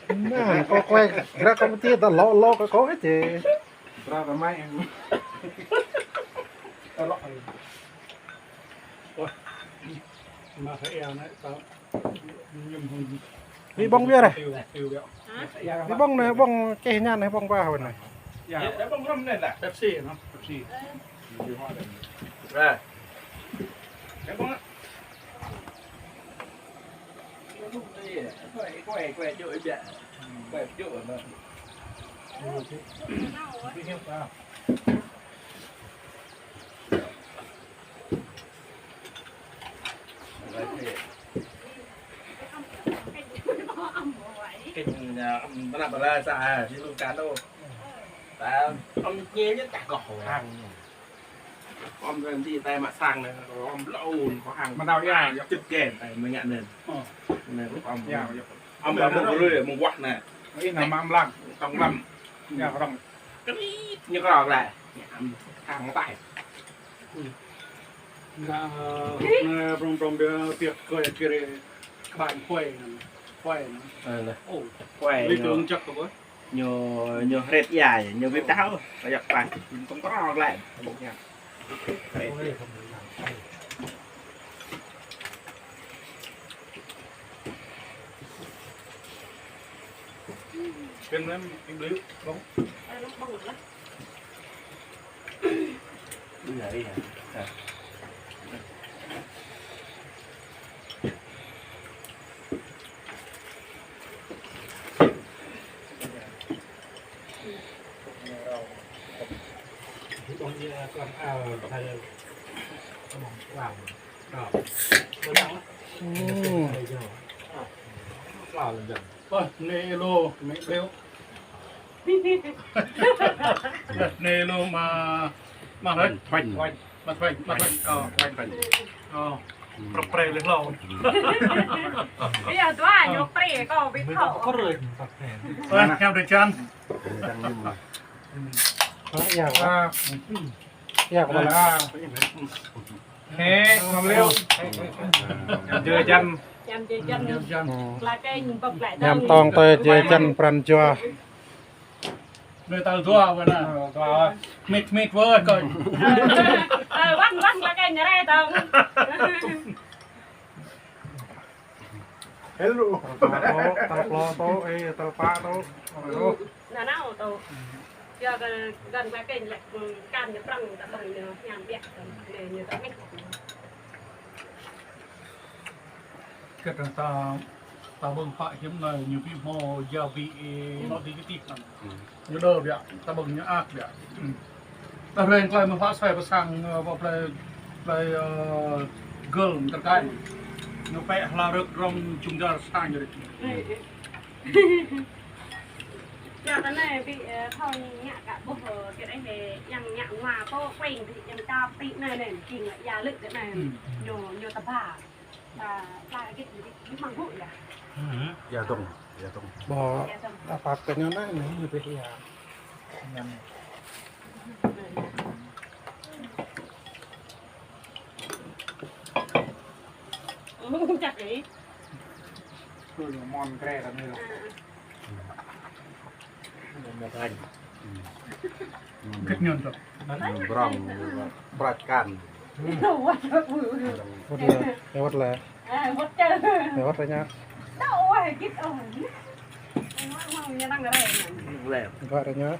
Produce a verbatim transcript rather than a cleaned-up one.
Nah, kâo klĕ, grak kâo mơ̆ tiê ta lŏ lŏ kơ kâo ih. Bra ta mai. Ih ƀơ̆ng biă ră. Ih ƀơ̆ng anai, ƀơ̆ng čeh ñan anai, ƀơ̆ng ba anai. Pepsi, no? Pepsi. Kinh, à, âm, bla, bla, sa, à, si lu kan đô. Ta, âm nghe nhất ta có hổ hăng. Âm rồi đi tay mà sang này, âm lâu có hăng. Mà đào ya, ya. Chụp kèm, tay mà nhạc nền. Ờ. Nền, âm. Ya, ya. Âm là một người, một quạt nè. Ih, nă mă mlam. Tông lăm. Ya, rong. Cái này, như cái đó là, âm, hăng tay. Ư. Nă, ơ, nă prong prong biă tiệc kơi kiri kơƀañ kue nă. Kue nă. Ơ, nă. Ơ. Kue lý ñu, tưởng chắc không có. Ñu, ñu hrĕt ia, ñu wĭt tao. Kơyăp tai. Tong prong lĕ. Bông nha. Kênh em, em đi, bông. Ơ, bông lắm. Iya, iya. Nah. Ơ, nê lô, nê lô. Nê lô mă, mă Thoanh. Thoanh. Mă Thoanh, mă Thoanh. Ơ, Thoanh. Ơ, prăp pre leh lô. Ih, dua, ñu pre, kâo ƀu thâo. Ơ, hiam dêh čan. Ơ, ya, kâo lăi. Hê, ngam liu. Jơ jăn. Jăn, jơ jăn. Jơ jăn. Klă kênh, bơ̆k klă. Ñam tong tơi jơ jăn pran jua. Nê tal dua, wơ̆n nă. Ơ, dua. Mịt, mịt, wơ̆n, kâo. Ơ, wơ̆n, wơ̆n, klă kênh, rê tong. Hello. Tal klâo tŏ, tal klâo tŏ, ơ, tal pă tŏ. Ơ, nă nao tŏ. Yua kơ găn klă kênh lĕ, ư, kan ñu prăng ta ƀơ̆ng ñu hiam biă, lĕ ñu ta mĭt. Kơ ta, ta ƀơ̆ng pă hiam anai ñu ƀu hmâo gia vị, ơ, nŏ dih kơ tih anŭn. Ư. Ñu đơ biă, ta ƀơ̆ng ñu ăt biă. Ư. Ta rơ̆ng tơlơi mơ̆ pha sai pơsang, ơ, pơ plei, plei, ơ, gơl mơ̆ng tơkai. Ñu pĕ hla rơ̆k rŏng jum dar sang ñu rơ̆k. Ư, ư. Yua ta anai ƀu, ơ, thâo ngă kơ ƀuh, ơ, kơ anai hê, yang ngă ngua pô quên thì yang ta pi anai anai, jing lĕ ya lư̆ kơ anai. Ư. Ñu, ñu ta ba. Ba, ba git, git, git măng gŭ ya. Ư. Ya dong, ya dong. Ba, ya dong. Apa kơ ñu anai anai, ñu ƀu ya. Ngăn. Chắc ih. Ui, mon kre ta nê. À. Mon kre. Git ñun tŏ. Brong, brat kan. Wơ̆t lĕ, wơ̆t lĕ. À, wơ̆t čơ. Wơ̆t lĕ ñu. Đau ơi, git ơi. Wơ̆t lĕ ñu.